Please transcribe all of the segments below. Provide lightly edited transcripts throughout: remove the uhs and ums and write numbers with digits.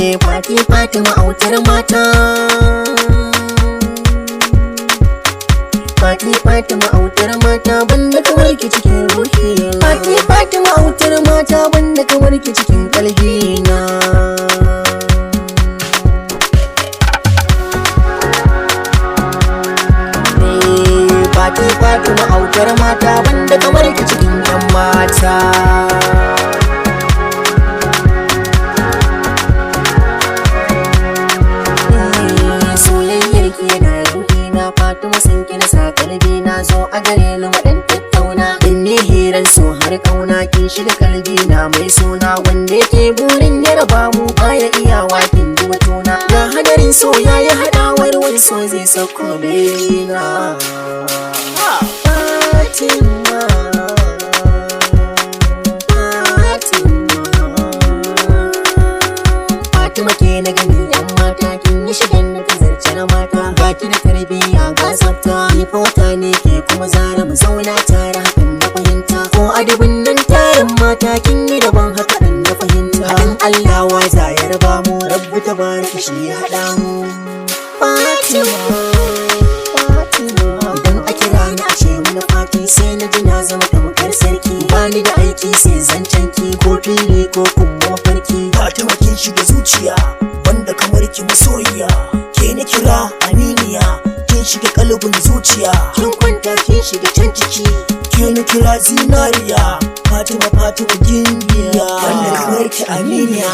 Fati Fatima autar mata. Fati Fatima autar mata, banda kamar ki cikin ruhi. Fati Fatima autar mata, banda kamar ki cikin kalbi na. Fati Fatima autar mata, banda kamar ki cikin yan mata. Soyayyar ki yana ruhi na, Fatima, san ki na sa kalbi na. Zo a gare ni mu dan tattauna, in ni hiran so har kauna. Kin shiga kalbi na, mai suna wanda yake burin ya raba mu baya iyawa. Kin ji batuna, ga hadarin so yayi hadawar wani so zai sauko bena. Fatima, Fatima, Fatima ke na gani yan mata, kin yi shigan na ta zarce na mata. Ga ki da tarbiyya, ga tsafta, ni fota ne ke kuma zara. Mu zauna tare, hakan na fahimta. Ko adabin nan tarin mata, kin yi daban, hakan na fahimta. Hakan Allah wa za ya raba mu, Rabbu tabaraka shi ya haɗa mu. Fatima, Fatima, idan a kira ni a ce wani Fati, sai na ji na zama tamkar sarki. Bani da aiki sai zancen ki, ko fili ko kuma mafarki. Fatima, kin shiga zuciya, banda kamar ki masoyiya. Ke na kira aminiya, kin shiga kalbin zuciya. Kin kwanta, kin shiga can ciki. Ke na kira zinariya, Fatima, Fatima gimbiya, banda kamar ki aminiya.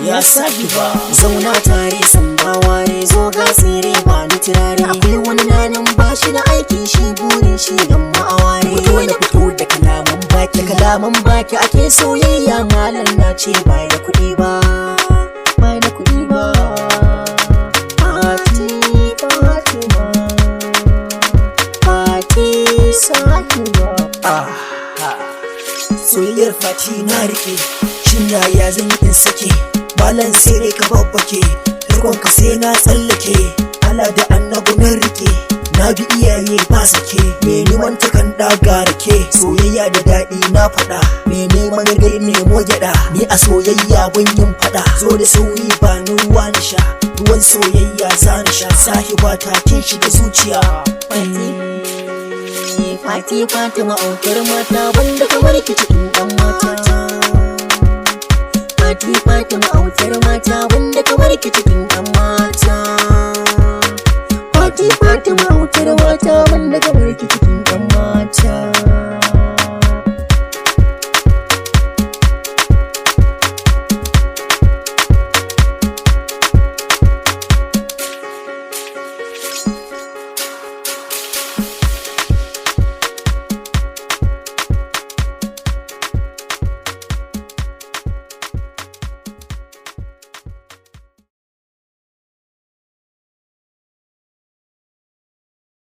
Ya sahiba. Zauna tare san ba ware, zo ga tsire ba ni turare. Akwai wani nanan ba shi da aiki, shi burin shi gan ma'aware. Fito na fito da kalaman baki, kalaman baki ake soyayya. Malam na ce ba da kuɗi ba, ba da kuɗi ba. Fati Fatima, Fati sahiba. Ah, soyayyar Fati na rike, shin yaya zan yi in sake? Malam, sai dai ka babbake, rikon ka sai na tsallake. Allah da Annabi nan rike, na bi iyaye ba sake. Me neman takan ɗaga rake, soyayya da daɗi na faɗa. Me neman gargaɗi nemo gyaɗa, ni a soyayya ban yin faɗa. Zo da sauri, ba ni ruwa na sha, ruwan soyayya za na sha. Sahiba ta, kin shiga zuciya. Fati, Fati Fatima autar mata, banda kamar ki cikin ɗan mata. Fati Fatima autar mata, banda kamar ki cikin ɗan mata. Fati Fatima autar mata, banda kamar